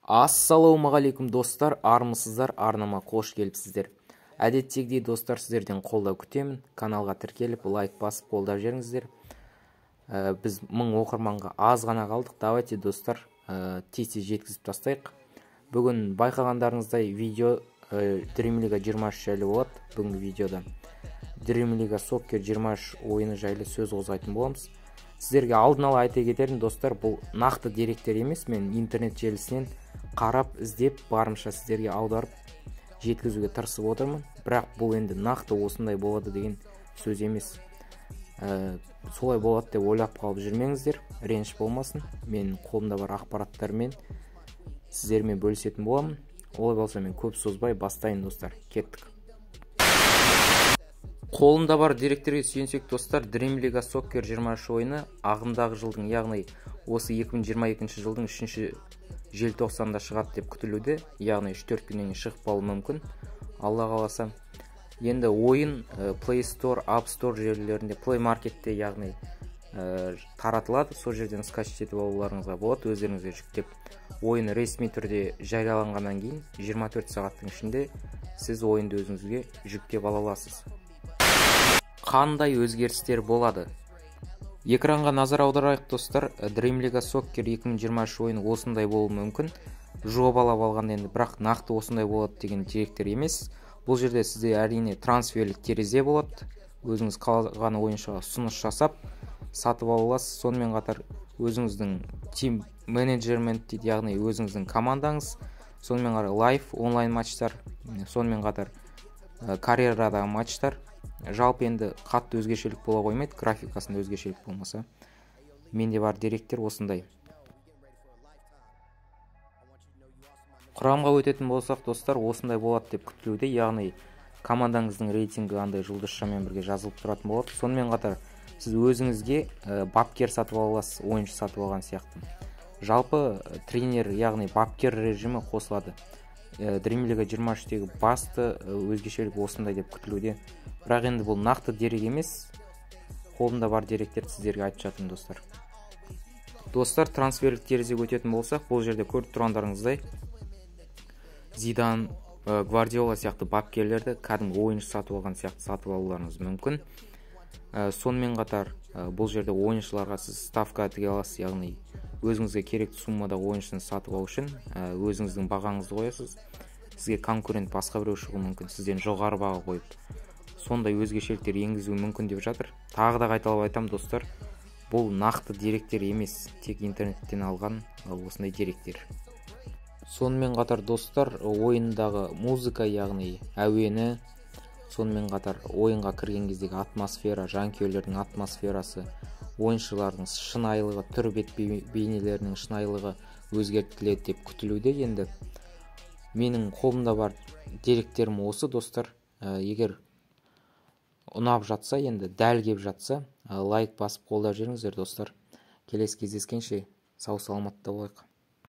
Ассалаумағалейкум, достар! Армысыздар! Арнама қош келіпсіздер. Әдеттегідей, достар, сіздерден қолдау күтемін. Каналға тіркеліп, лайк басып, қолдап жіберіңіздер. Біз 1000 оқырманға аз ғана қалдық. Давайте, достар, тез тез жеткізіп тастайық. Бүгін байқағандарыңыздай, видео Dream League 23 жайлы болады. Бүгінгі видеода Dream League Soccer 23 ойыны жайлы сөз қозғайтын боламыз. Сіздерге алдын ала айта кетерім, достар, бұл нақты деректер емес. Мен интернет желісінен қарап, іздеп, барымша сіздерге аударып жеткізуге тырысып отырмын. Бірақ бұл енді нақты осындай болады деген сөз емес. Солай болады деп ойлап қалып жүрмеңіздер, реніш болмасын. Мен қолымда бар ақпараттармен сіздермен бөлісетін боламын. Олай болса, мен көп созбай бастайын, достар. Кеттік. Қолымда бар деректерге сүйенсек, достар, Dream League Soccer 23 ойыны ағымдағы жылдың, яғни осы 2022 жылдың 3 желтоқсанда шығады деп күтілуде, яғни 3-4 күннен кейін шығып қалуы мүмкін, Алла қаласа. Енді ойын Play Store, App Store желілерінде, Play Marketте, яғни таратылады. Сол жерден скачать етіп алуларыңызға болады, өздеріңізге жүктеп. Ойын ресми түрде жарияланғаннан кейін 24 сағаттың ішінде сіз ойынды өзіңізге жүктеп ала аласыз. Қандай өзгерістер болады? Экранға назар аударайық, достар. Dream League Soccer 2023 ойыны осындай болуы мүмкін, жобалап алғанда енді. Бірақ нақты осындай болады деген деректер емес. Бұл жерде сізде, әрине, трансферлік терезе болады. Өзіңіз қалаған ойыншыға ұсыныс жасап, сатып ала аласыз. Сонымен қатар өзіңіздің team management дейді, яғни өзіңіздің командаңыз, сонымен қатар live онлайн матчтар, сонымен қатар карьерадағы матчтар. Жалпы енді қатты өзгешелік бола қоймайды, графикасында өзгешелік болмаса. Менде бар деректер осындай. Құрамға өтетін болсақ, достар, осындай болады деп күтілуде, яғни командаңыздың рейтингі андай жұлдызшамен бірге жазылып тұратын болады. Сонымен қатар сіз өзіңізге бапкер сатып ала аласыз, ойыншы сатып алған сияқты. Жалпы тренер, яғни бапкер режимі қосылады. Dream League 23-тегі басты өзгешелік осындай деп күтілуде. Бірақ енді бұл нақты дерек емес, қолымда бар деректерді сіздерге айтып жатырмын, достар. Достар, трансферлік терезеге өтетін болсақ, бұл жерде көріп тұрғандарыңыздай, Зидан, Гвардиола сияқты бапкерлерді кәдімгі ойыншы сатып алған сияқты сатып алуларыңыз мүмкін. Сонымен қатар бұл жерде ойыншыларға сіз ставка тіге аласыз, яғни өзіңізге керекті суммада ойыншыны сатып алу үшін өзіңіздің бағаңызды қоясыз. Сізге конкурент басқа біреу шығуы мүмкін, сізден жоғары баға қойып. Сондай өзгешеліктер енгізуі мүмкін деп жатыр. Тағы да қайталап айтамын, достар, бұл нақты деректер емес, тек интернеттен алған осындай деректер. Сонымен қатар, достар, ойындағы музыка, яғни әуені, сонымен қатар ойынға кірген кездегі атмосфера, жанкүйерлердің атмосферасы, ойыншылардың шынайылығы, түр бет бейнелерінің шынайылығы өзгертіледі деп күтілуде. Енді менің қолымда бар деректерім осы, достар. Егер ұнап жатса, енді дәл кеп жатса, лайк басып, қолдап жіберіңіздер, достар. Келесі кездескенше сау саламатта болайық.